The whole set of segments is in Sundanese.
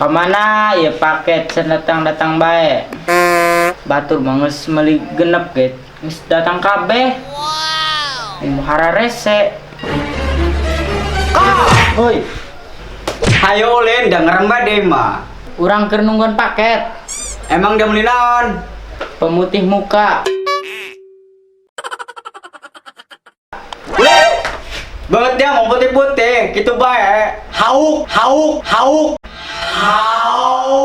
Kamana ya paket datang-datang bae. Batur mah geus meuli genep ge geus datang kabeh. Wow. Muhara rese. Kak, Woi, hayo ulin da ngerembah deh mah. Urang keur nungguan paket. Emang dia beli naon? Pemutih muka. Ulin! Banget dia mau putih-putih, gitu bae. Hauk, hauk, hauk. Hauk.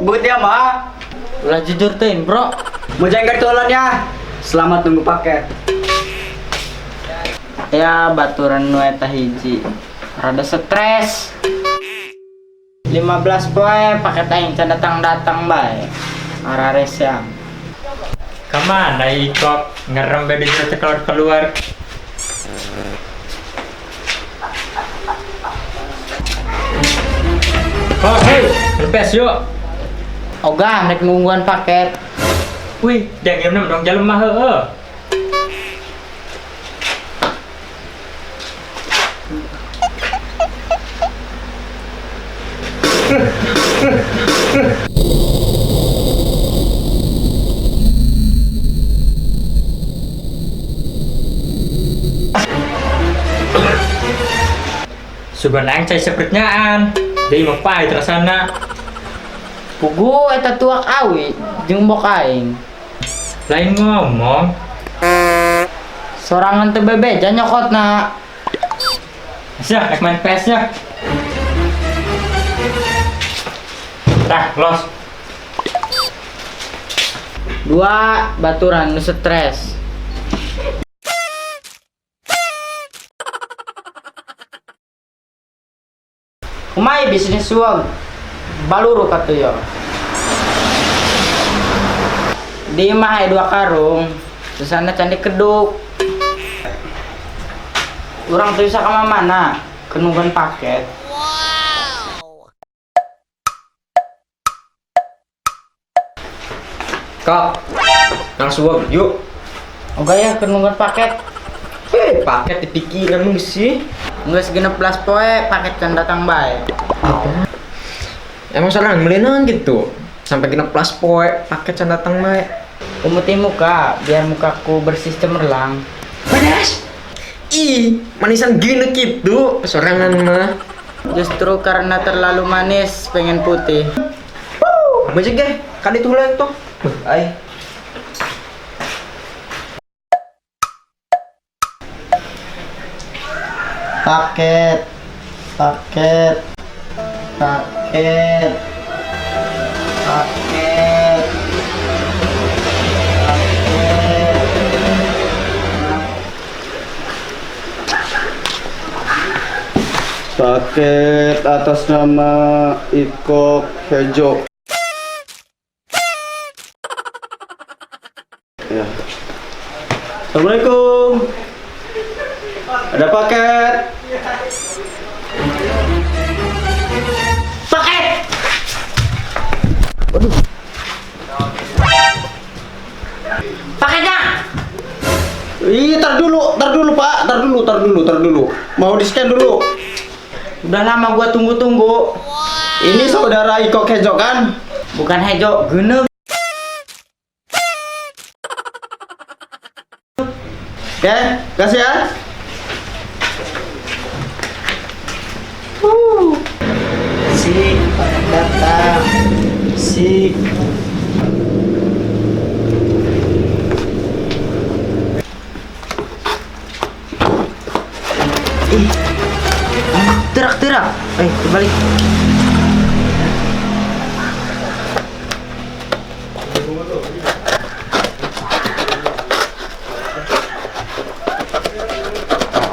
Buat dia mah. Ulah jujur teuing, Bro. Mau jengker tulan ya. Selamat nunggu paket. Ya baturan nu eta hiji. Rada stres. 15 poe paket aing can datang-datang bae. Arareseang. Kemana Iko? Ngerem beda keluar-keluar. Oh, hei, ngepes yuk. Ogah nek nungguan paket. Wih, jangan ngirim dong jalan mah heeh. Sugan aing cai sepritnyaan. Jadi mau pahit rasana. Pugu eta tuak awi jeung bok aing. Lain ngomong. Sorangan teu bebeja nyokotna. Sia, rek main PS nya. Tah, los. Dua baturan nu stres. Kumaha bisnis suang baluru katuyo. Di imah aya 2 karung, susana candi keduk. Urang teu bisa ka mana-mana, kenungguan paket. Wow. Kak, langsung yuk. Oke ya, kenungguan paket. Paket di pikiran lu sih. Geus 16 poe paket can datang bae. Emang salah beli naon gitu? Sampai 16 poe paket can datang bae. Pemutih muka biar mukaku bersih cemerlang. Pedas. Ih, manisan gini gitu sorangan mah. Justru karena terlalu manis pengen putih. Becek ge, kan itu lah tuh. Ay. Paket, paket, paket, paket, paket. Paket atas nama Iko Hejo. Ya. Assalamualaikum. Ada paket. Paket. Waduh. Paketnya. Ih, tar dulu Pak, tar dulu. Mau di-scan dulu. Udah lama gua tunggu-tunggu. Ini saudara Iko Hejo kan? Bukan Hejo, Gene. Oke, kasih ya. Si paket datang. Si ih, terak-terak. Kebalik.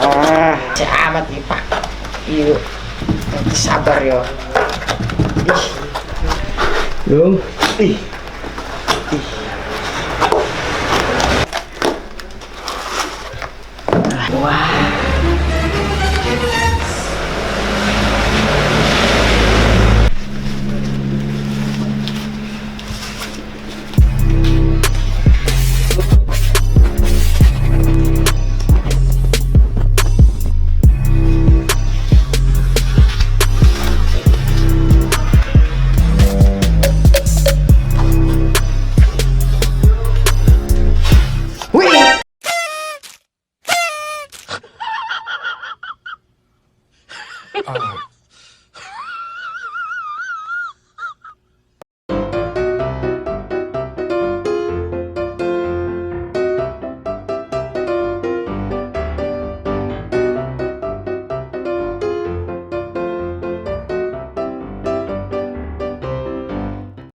Ah, amat nih, Pak. Yuk. Nanti sabar yo. Ih. Dong. Ih. Ih. Wah. Duit.